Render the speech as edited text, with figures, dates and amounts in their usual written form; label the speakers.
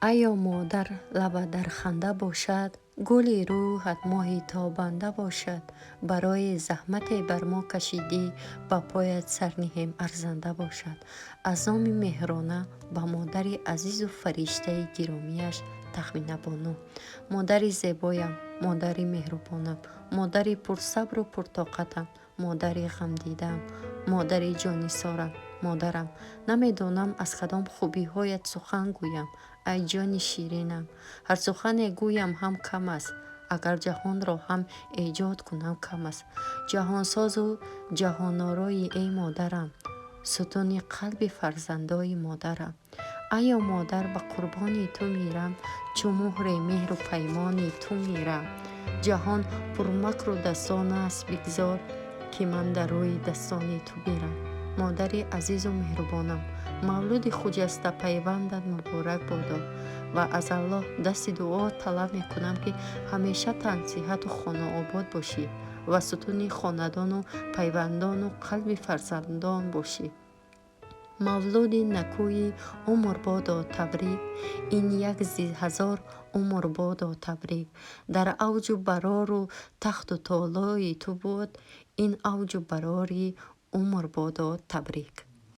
Speaker 1: Айё модар, лабат дар ханда бошад, гули рӯҳат моҳи тобанда бошад. Барои заҳмате бар мо кашидӣ, ба поят сар ниҳем, арзанда бошад. Аз номи Меҳрона ба модари азизу фариштаи гиромиаш Тахминабону. Модари зебоям, модари меҳрубонам, модари пурсабру пуртоқатам, модари ғамдидаам, модари ҷоннисорам, модарам, намедонам, аз кадом хубиҳоят сухан гӯям. Ай ҷони ширинам, ҳар сухане гӯям ҳам кам аст, агар ҷаҳонро ҳам эҷод кунам, кам аст. Ҷаҳонсозу ҷаҳонорои, эй модарам, сутуни қалби фарзандои модарам. Айё модар, ба қурбони ту мирам, чу муҳри меҳру паймони ту мирам. Ҷаҳон пурмакру дастон аст, бигзор, ки ман дар рӯи дастони ту бирам. Модари азизу меҳрубонам, мавлуди хуҷаста пайвандат муборак бодо ва аз Аллоҳ дасти дуо талаб мекунам, ки ҳамеша тансиҳату хонаобод бошӣ ва сутуни хонадону пайвандону қалби фарзандон бошӣ. Мавлуди накӯи умр бодо табрик, ин як зи ҳазор умр бодо табрик. Дар авҷу барору тахту толои ту буд, ин авҷу барори умр бодо табрик.